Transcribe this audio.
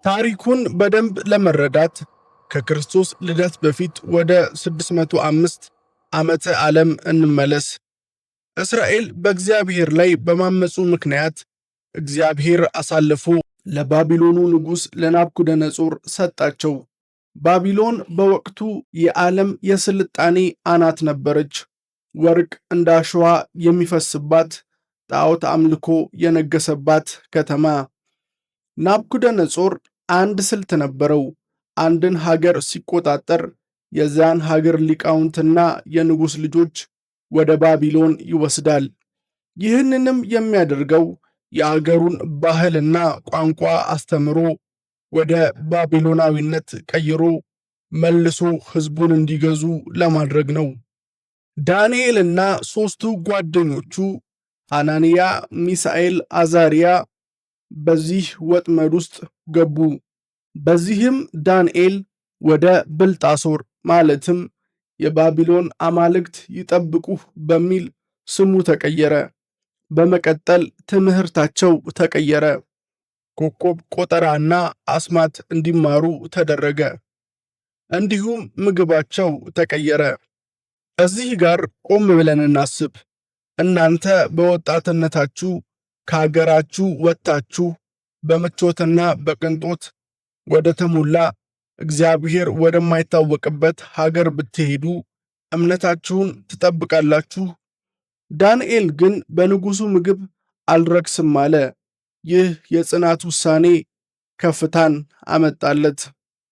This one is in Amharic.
ታሪኩን በደንብ ለመረዳት ከክርስቶስ ልደት በፊት ወደ 605 ዓመተ ዓለም እንመለስ። እስራኤል በእግዚአብሔር ላይ በማመፁ ምክንያት እግዚአብሔር አሳልፎ ለባቢሎኑ ንጉሥ ለናቡከደነፆር ሰጣቸው። ባቢሎን በወቅቱ የዓለም የስልጣኔ አናት ነበረች። ወርቅ እንደ አሸዋ የሚፈስባት፣ ጣዖት አምልኮ የነገሰባት ከተማ። ናቡከደነፆር አንድ ስልት ነበረው። አንድን ሀገር ሲቆጣጠር የዚያን ሀገር ሊቃውንትና የንጉሥ ልጆች ወደ ባቢሎን ይወስዳል። ይህንንም የሚያደርገው የአገሩን ባህልና ቋንቋ አስተምሮ ወደ ባቢሎናዊነት ቀይሮ መልሶ ሕዝቡን እንዲገዙ ለማድረግ ነው። ዳንኤልና ሦስቱ ጓደኞቹ ሐናንያ፣ ሚሳኤል፣ አዛርያ በዚህ ወጥመድ ውስጥ ገቡ። በዚህም ዳንኤል ወደ ብልጣሶር ማለትም የባቢሎን አማልክት ይጠብቁህ በሚል ስሙ ተቀየረ። በመቀጠል ትምህርታቸው ተቀየረ። ኮከብ ቆጠራና አስማት እንዲማሩ ተደረገ። እንዲሁም ምግባቸው ተቀየረ። እዚህ ጋር ቆም ብለን እናስብ። እናንተ በወጣትነታችሁ ከሀገራችሁ ወጥታችሁ በምቾትና በቅንጦት ወደ ተሞላ እግዚአብሔር ወደማይታወቅበት ሀገር ብትሄዱ እምነታችሁን ትጠብቃላችሁ? ዳንኤል ግን በንጉሡ ምግብ አልረክስም አለ። ይህ የጽናት ውሳኔ ከፍታን አመጣለት።